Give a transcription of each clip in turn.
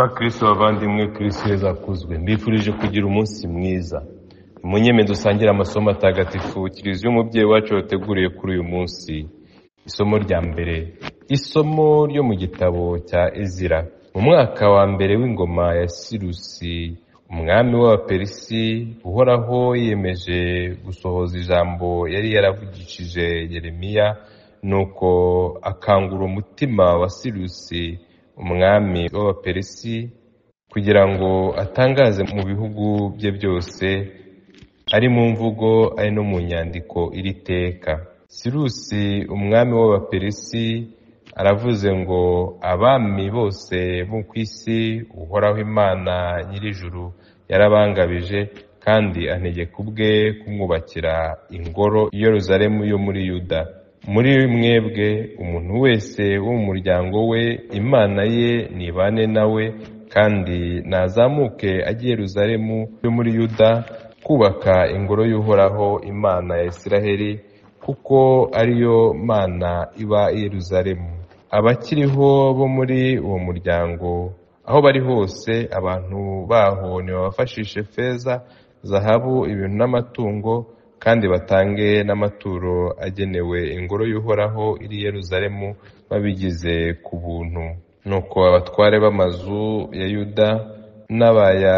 Bakristo bavandimwe, Kristo Yezu akuzwe. Mbifurije kugira umunsi mwiza. Munyeme dusangire amasomo atagatifu Kiliziya umubyeyi wacu yateguriye kuri uyu munsi. Isomo rya mbere, isomo ryo mu gitabo cya Ezira. Mu mwaka wa mbere w'ingoma ya Sirusi, umwami w'Abaperisi, Uhoraho yiyemeje gusohoza ijambo yari yaravugishije Yeremiya, nuko akangura umutima wa Sirusi, umwami w'Abaperisi, kugira ngo atangaze mu bihugu bye byose, ari mu mvugo ari no mu nyandiko iri teka. Sirusi umwami w'Abaperisi aravuze ngo abami bose bo ku isi Uhoraho Imana nyir'ijuru yarabangabije, kandi antegeka ubwe kumwubakira ingoro i Yerusalemu yo muri Yuda. Muri mwebwe umuntu wese wo mu muryango we Imana ye nibane nawe, kandi nazamuke ajye i Yerusalemu yo muri Yuda kubaka ingoro y'Uhoraho Imana ya Isiraheli, kuko ariyo Mana iba i Yerusalemu. Abakiriho bo muri uwo muryango aho bari hose, abantu baho nibabafashishe feza, zahabu, ibintu n'amatungo, kandi batange n'amaturo agenewe ingoro y'Uhoraho iri i Yerusalemu babigize ku buntu. Nuko abatware b'amazu ya Yuda n'abaya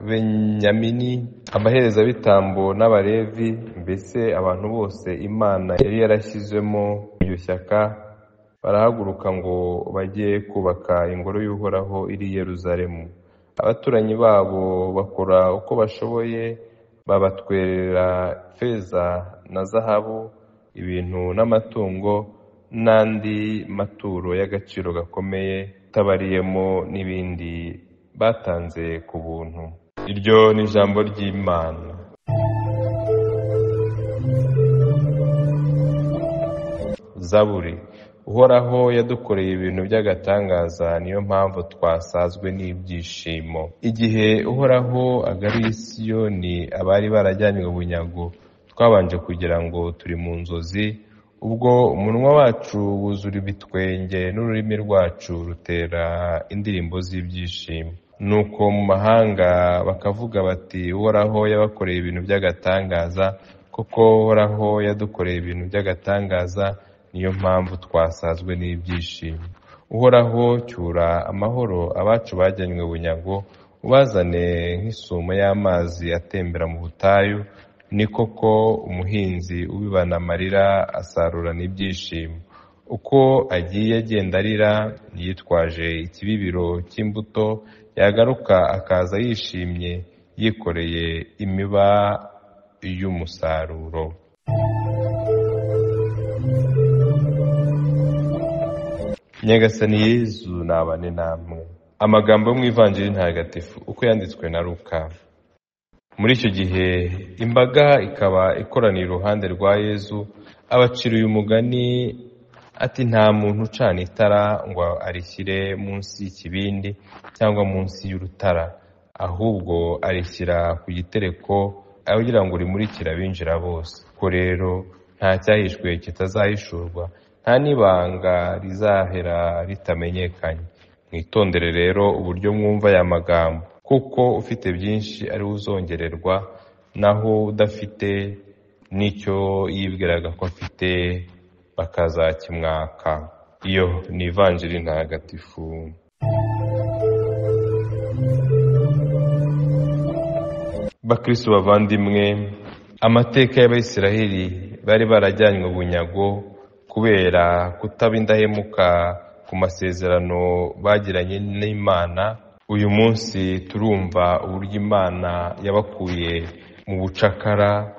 Benyamini, abaherezabitambo n'Abalevi, mbese abantu bose Imana yari yarashyizemo iryo shyaka, barahaguruka ngo bajye kubaka ingoro y'Uhoraho iri i Yerusalemu. Abaturanyi babo bakora uko bashoboye, babatwerera feza na zahabu, ibintu n'amatungo n'andi maturo y'agaciro gakomeye, utabariyemo n'ibindi batanze ku buntu. Iryo ni ijambo ry'Imana. Zaburi. Uhoraho yadukoreye ibintu by'agatangaza, niyo mpamvu twasazwe n'ibyishimo. Igihe Uhoraho agaruye Siyoni abari barajyanywe bunyago, twabanje kugira ngo turi mu nzozi, ubwo umunwa wacu wuzura ibitwenge n'ururimi rwacu rutera indirimbo z'ibyishimo. Nuko mu mahanga bakavuga bati Uhoraho yabakoreye ibintu by'agatangaza, koko Uhoraho yadukoreye ibintu by'agatangaza, niyo mpamvu twasazwe n'ibyishimo. Uhoraho, cyura amahoro abacu bajyanywe bunyago, ubazane nk'isumo y'amazi atembera mu butayu. Ni koko umuhinzi ubibana amarira asarurana ibyishimo. Uko agiye agenda arira yitwaje ikibibiro cy'imbuto, yagaruka akaza yishimye yikoreye imiba y'umusaruro. Nyagasani Yezu nabane namwe. Amagambo yo mu Ivanjiri ntagatifu uko yanditswe na Luka. Muri icyo gihe imbaga ikaba ikoraniye iruhande rwa Yezu, abacira uyu mugani ati: nta muntu ucana itara ngo arishyire munsi y'ikibindi cyangwa munsi y'urutara, ahubwo arishyira ku gitereko kugira ngo rimurikire abinjira bose. Ko rero nta cyahishwe kitazahishurwa, nta n'ibanga rizahera ritamenyekanye. Mwitondere rero uburyo mwumva aya magambo, kuko ufite byinshi ari we uzongererwa, naho udafite n'icyo yibwiraga ko afite bakazakimwaka. Iyo ni Ivanjiri ntagatifu. Bakristo bavandimwe, amateka y'Abayisiraheli bari barajyanywe bunyago kubera kutaba indahemuka ku masezerano bagiranye n'Imana. Uyu munsi turumva uburyo Imana yabakuye mu bucakara,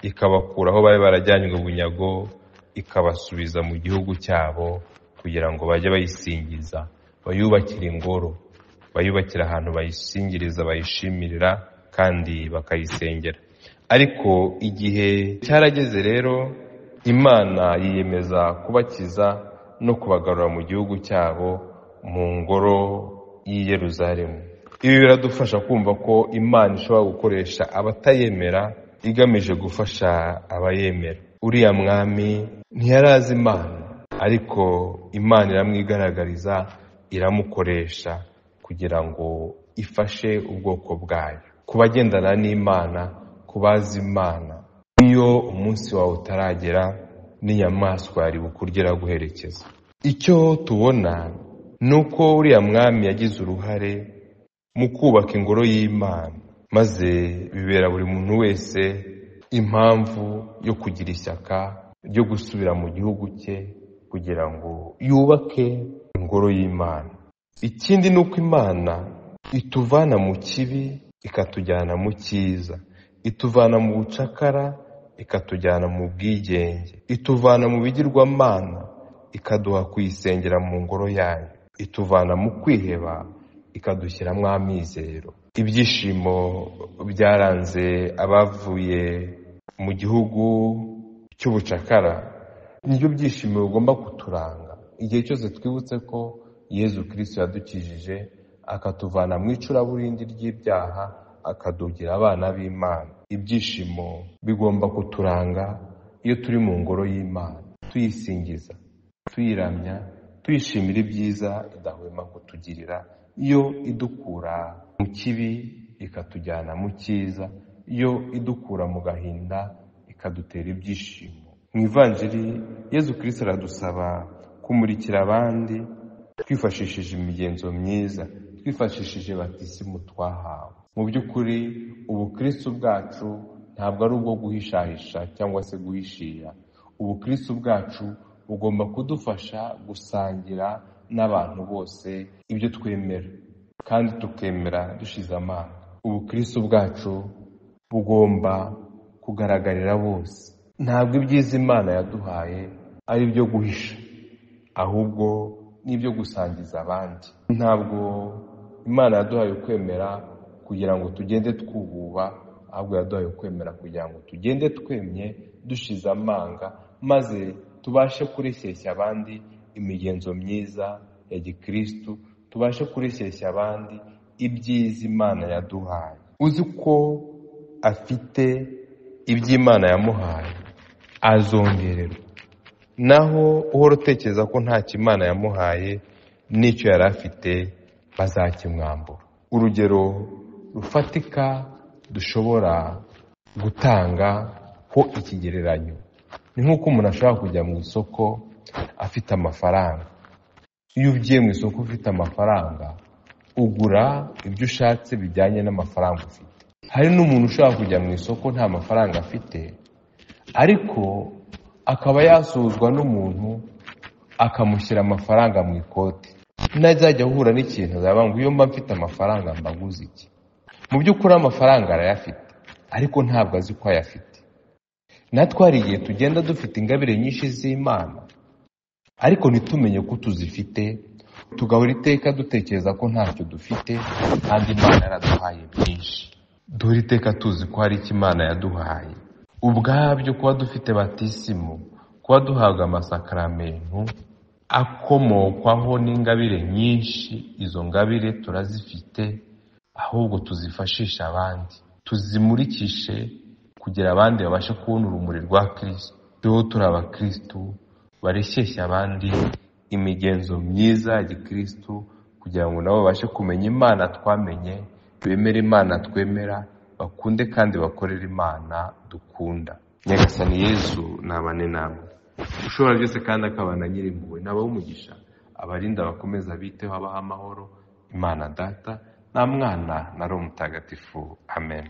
ikabakura aho bari barajyanywe bunyago, ikabasubiza mu gihugu cyabo kugira ngo bajye bayisingiza, bayubakire ingoro, bayubakire ahantu bayisingiriza, bayishimirira kandi bakayisengera. Ariko igihe cyarageze rero, Imana yiyemeza kubakiza no kubagarura mu gihugu cyabo, mu ngoro y'i Yerusalemu. Ibi biradufasha kumva ko Imana ishobora gukoresha abatayemera igamije gufasha abayemera. Uriya mwami ntiyarazi Imana, ariko Imana iramwigaragariza, iramukoresha kugira ngo ifashe ubwoko bwayo. Ku bagendana n'Imana, ku bazi Imana, iyo umunsi wawe utaragera n'inyamaswa yari bukurye iraguherekeza. Icyo tubona ni uko uriya mwami yagize uruhare mu kubaka ingoro y'Imana, maze bibera buri muntu wese impamvu yo kugira ishyaka ryo gusubira mu gihugu cye kugira ngo yubake ingoro y'Imana. Ikindi ni uko Imana ituvana mu kibi ikatujyana mu cyiza, ituvana mu bucakara ikatujyana mu bwigenge, ituvana mu bigirwamana ikaduha kuyisengera mu ngoro yayo, ituvana mu kwiheba ikadushyiramo amizero. Ibyishimo byaranze abavuye mu gihugu cy'ubucakara nibyo byishimo bigomba kuturanga igihe cyose twibutse ko Yezu Kristo yadukijije akatuvana mu icuraburindi ry'ibyaha akadugira abana b'Imana. Ibyishimo bigomba kuturanga iyo turi mu ngoro y'Imana, tuyisingiza, tuyiramya, tuyishimira ibyiza idahwema kutugirira, iyo idukura mu kibi ikatujyana mu cyiza, iyo idukura mu gahinda ikadutera ibyishimo. Mu Ivanjiri Yezu Kristo aradusaba kumurikira abandi twifashishije imigenzo myiza, twifashishije batisimu twahawe. Mu by'ukuri ubukristo bwacu ntabwo ari ubwo guhishahisha cyangwa se guhishira. Ubukristo bwacu bugomba kudufasha gusangira n'abantu bose ibyo twemera, kandi tukemera dushize amanga. Ubukristo bwacu bugomba kugaragarira bose. Ntabwo ibyiza Imana yaduhaye ari ibyo guhisha, ahubwo n'ibyo gusangiza abandi. Ntabwo Imana yaduhaye kwemera kugira ngo tugende twububa, ahubwo yaduhaye kwemera kugira ngo tugende twemye dushize amanga, maze tubashe kureshyeshya abandi imigenzo myiza ya gikristu, tubashe kureshyeshya abandi ibyiza Imana yaduhaye. Uzi ko afite iby'Imana yamuhaye azongererwa, naho uhora utekereza ko ntacyo Imana yamuhaye n'icyo yari afite bazakimwambura. Urugero rufatika dushobora gutanga ho ikigereranyo ni nk'uko umuntu ashobora kujya mu isoko afite amafaranga. Iyo ugiye mu isoko ufite amafaranga, ugura ibyo ushatse bijyanye n'amafaranga ufite. Hari n'umuntu ushobora kujya mu isoko nta mafaranga afite, ariko akaba yasuhuzwa n'umuntu akamushyira amafaranga mu ikoti. Nazajya ahura n'ikintu azaba ngo iyo mba mfite amafaranga mbaguze iki. Mu by'ukuri amafaranga arayafite, ariko ntabwo azi ko ayafite. Natwe hari igihe tugenda dufite ingabire nyinshi z'Imana, ariko ntitumenye ko tuzifite, tugahora iteka dutekereza ko ntacyo dufite, kandi Imana yaraduhaye byinshi. Duhora iteka tuzi ko hari icyo Imana yaduhaye. Ubwabyo kuba dufite batisimu, kuba duhabwa amasakaramentu akomokwaho n'ingabire nyinshi, izo ngabire turazifite, ahubwo tuzifashisha abandi, tuzimurikishe kugira abandi babashe kubona urumuri rwa Kristo. Turiho turi abakristu bareshyeshya abandi imigenzo myiza ya gikristu, kugira ngo nabo babashe kumenya Imana twamenye, bemere Imana twemera, bakunde kandi bakorere Imana dukunda. Nyagasani Yezu nabane namwe, ushobora byose kandi akabana nyirimpuhwe, nabahe umugisha, abarinda bakomeza biteho, abaha amahoro. Imana Data na Mwana na Roho Mutagatifu. Amen.